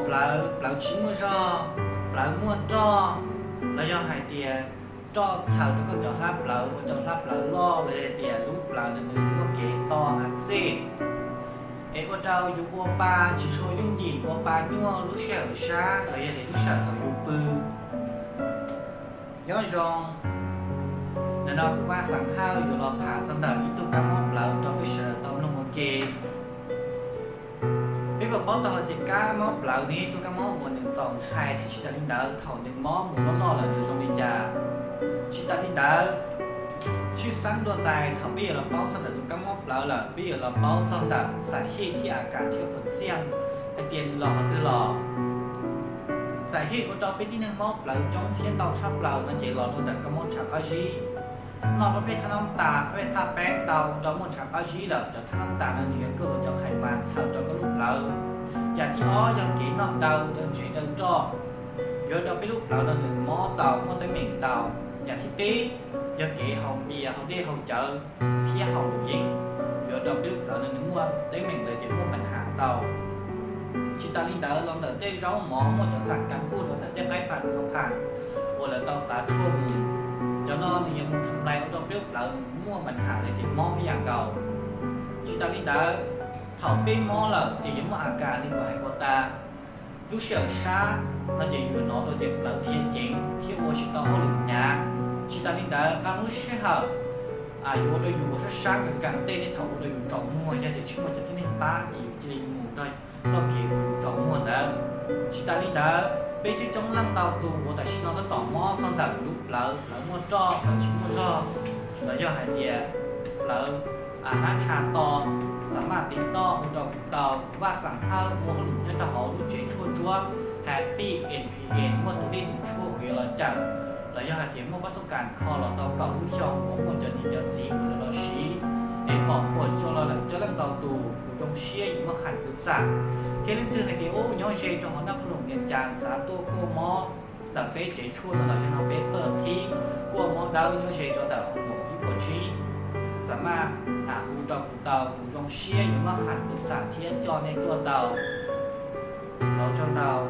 plawv, plawv tsis muaj zog, plawv muaj roj, los yog hais tias roj txhaws rau koj cov hlab plawv ua rau hlab plawv loj, los yog tias lub plawv nws muaj kev to av txej, es ua rau yus ua pa tsis tshua yooj yim, ua pa nyuaj lub sij hawm sab los yog tias lub sij hawm thaum yus pw. Nyob zoo, ntawm no kuv Vaj Xeem Hawj yuav los tham txog ntawm ib tug kab mob plawv rau peb sawv daws tau mloog ua ke. Peb puas paub tau hais tias kab mob plawv nws yog ib tug kab mob uas nws txaus ntshai thiab tsis tas li ntawd thaum nws mob mus loj loj lawm nws zoo li cas? Tsis tas li ntawd, tshwj xeeb dua ntais thaum peb yuav los paub txog ntawm tus kab mob plawv lawm peb yuav los paub txog ntawm xais hij thiab a kas thiab qhuas txiaj hais tias nws los qhov twg los. Xais hij ua rau peb tib neeg mob plawv coob thiab ntau tshaj plaws no ces los rau ntawm koj mob ntshav qab zib. Noj pab pheej thaj nab tas, pab pheej thaj peeb tau ua rau muaj ntshav qab zib lawm, cov thaj nab tas no nws yuav kaj ua cov khais mas txhaws rau koj lub plawv. Yam thib ob yog kev noj daw daw ntsev daw roj, yuav rau peb lub plawv no nws mob tau muaj teeb meem tau. Yam thib peb yog kev haus npias haus dej haus cawv thiab haus yeeb, yuav rau peb lub plawv no nws muaj teeb meem los ces muaj pab ham tau. Tsis tas li ntawd los ntawm tej zaub mov muaj cov xas kas npuj rau ntawm tej qaib pham nua pham uas lawv tau xav tshuaj mus, cov no nws yuav mus tham lais ua rau peb lub plawv nws muaj pab ham los ces mob ib yam nkaus. Tsis tas li ntawd, thaum peb mob lawm ces yuav muaj a kas li kuv hais puas tas, lub sij hawm sab no ces yuav hnov rau tias plawv dhia ceev thiab ua tsis tau hauj lwm hnyav. Tsis tas li ntawd, qee lub sij hawm yuav ua rau yus ua sab sab kas kas tej thiab thaum ua rau yus tsaus muag, yog tias tsis muaj cov tib neeg pab ces yus cia li mus rau txoj kev uas yus tsaus muag ntawd. Tsis tas li ntawd, peb coob coob leej ntau tus uas tam sim no tab tom mob txog ntawm lub plawv, plawv muaj roj, plawv tsis muaj zog, los yog hais tias plawv hnab ntsha to, xav maj tiv toj hu rau kuv tau, kuv Vaj Xeem Hawj ua hauj lwm nyob rau hauv lub tsev tshuaj ntsuab Happy N P N, muaj tus dej tus tshuaj uas yuav los cawm, los yog hais tias muaj pab txoj kas kho los tau kaum lub xyoo uas muaj cov niam cov txiv uas lawv los siv es pom quas tso los lawm coob leej ntau tus, kuv zoo siab yuav muaj qhas pw xam. Thiab leej twg hais tias ub nyob ze rau hauv Naj Qhoos Loos Vias Cas xav tuaj kuaj mob ntawm peb tsev tshuaj no los zaum no peb pawg qhib kuaj mob dawb nyob ze rau ntawm hauv ib puas tsib, xav maj hu rau kuv tau, kuv zoo siab yuav muaj qhas pw xam thiab coj nej tuaj tau. Ua tsaug ntau.